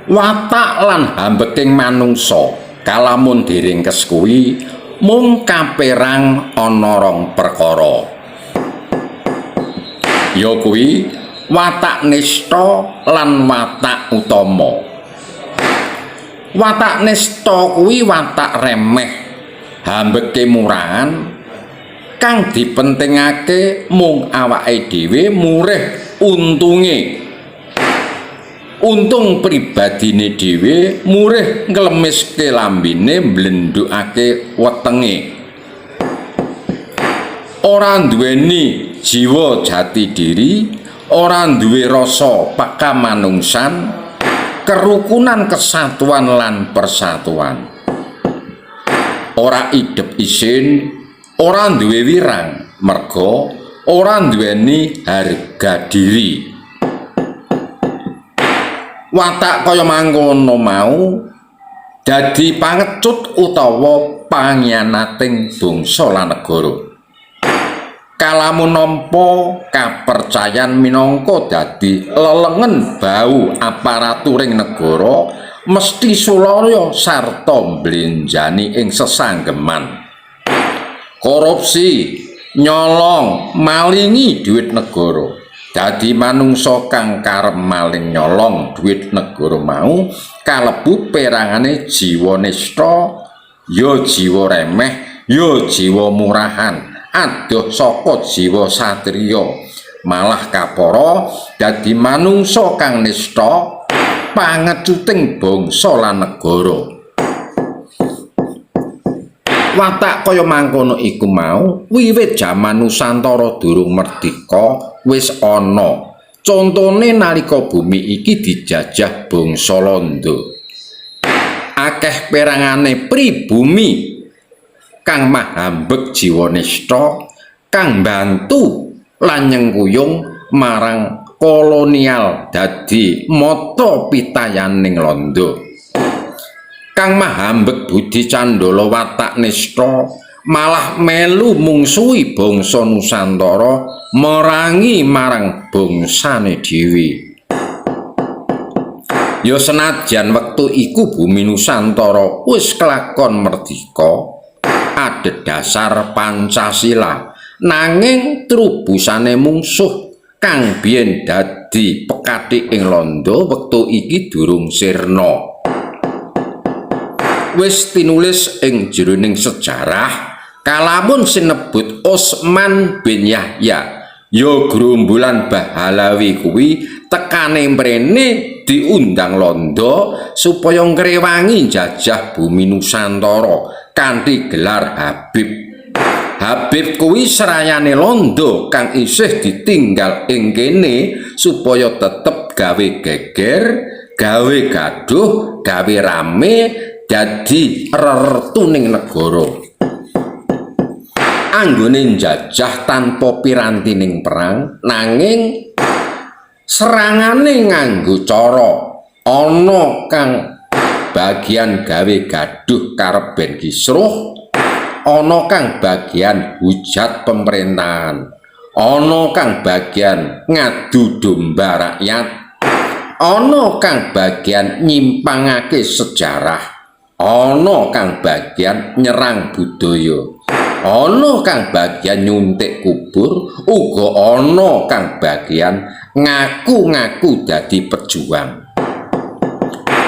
Watak lan hambeking manungsa kalamun diringkes kuwi mung kaperang ana rong perkara. Ya kuwi watak nista lan watak utama. Watak nista kuwi watak remeh, hambeke murahan kang dipentingake mung awake dhewe murih untunge. Untung pribadine dhewe murih nglemiske lambene mblendhukake wetenge. Ora nduweni jiwa jati diri, ora duwe rasa pakamanungsan, kerukunan kesatuan lan persatuan. Ora idep isin, ora duwe wirang, merga ora nduweni harga diri. Watak kaya mangkono mau dadi pangecut utawa pangianating bangsa lan negara. Kalamun nampa kapercayan minangka dadi lelengen bau aparaturing negara mesti sulaya sarta mblenjani ing sesanggeman. Korupsi, nyolong, malingi dhuwit negara. Dadi manungsa kang karep maling nyolong dhuwit negara mau kalebu perangane jiwa nista, ya jiwa remeh, ya jiwa murahan, adoh saka jiwa satriya. Malah kapara dadi manungsa kang nista pangecuting bangsa lan negara. Watak kaya mangkono iku mau wiwit jaman Nusantara durung merdika wis ana. Contone nalika bumi iki dijajah bangsa Londo. Akeh perangane pribumi kang mahambek jiwa nista kang mbantu lan nyengkuyung marang kolonial dadi mata pitayaning Londo. Kang mahambek budi candala watak nista malah melu mungsuhi bangsa Nusantara merangi marang bangsane dhewe. Ya senajan wektu iku bumi Nusantara wis kelakon merdika adhedhasar Pancasila, nanging trubusane mungsuh kang biyen dadi pekathik ing Londo wektu iki durung sirna. Wis tinulis ing jroning sejarah kalamun sinebut Osman bin Yahya ya gerombolan Bahalawi kuwi tekane mrene diundang Londo supaya ngrewangi jajah bumi Nusantara kanthi gelar Habib. Habib kuwi serayane Londo kang isih ditinggal ing kene supaya tetep gawe geger, gawe gaduh, gawe rame dadi rertuning negara. Anggone njajah tanpa pirantining perang, nanging serangane nganggo cara ana kang bagian gawe gaduh karep ben kisruh, ana kang bagian hujat pemerintahan, ana kang bagian ngadu domba rakyat, ana kang bagian nyimpangake sejarah, ana kang bagian nyerang budaya, ana kang bagian nyuntik kubur, uga ana kang bagian ngaku-ngaku dadi pejuang.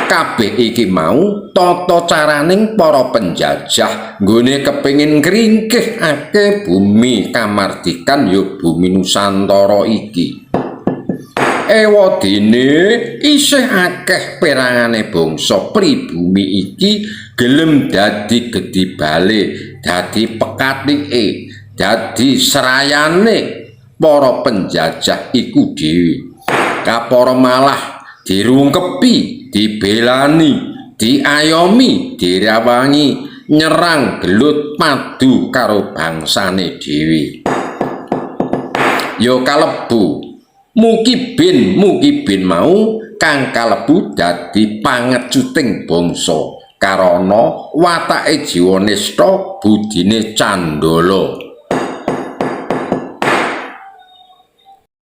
Kabeh iki mau tata caraning para penjajah nggone kepengin ngringkihake bumi kamardikan ya bumi Nusantara iki. Ewadene isih akeh perangane bangsa pribumi iki gelem dadi gedibale, dadi pekatike, dadi serayane para penjajah iku dhewe. Kapara malah dirungkepi, dibelani, diayomi, direwangi nyerang gelut padu karo bangsane dhewe. Ya kalebu Mukibin mau kang kalebu dadi pangecuting bangsa karana watake jiwa nista budine candala.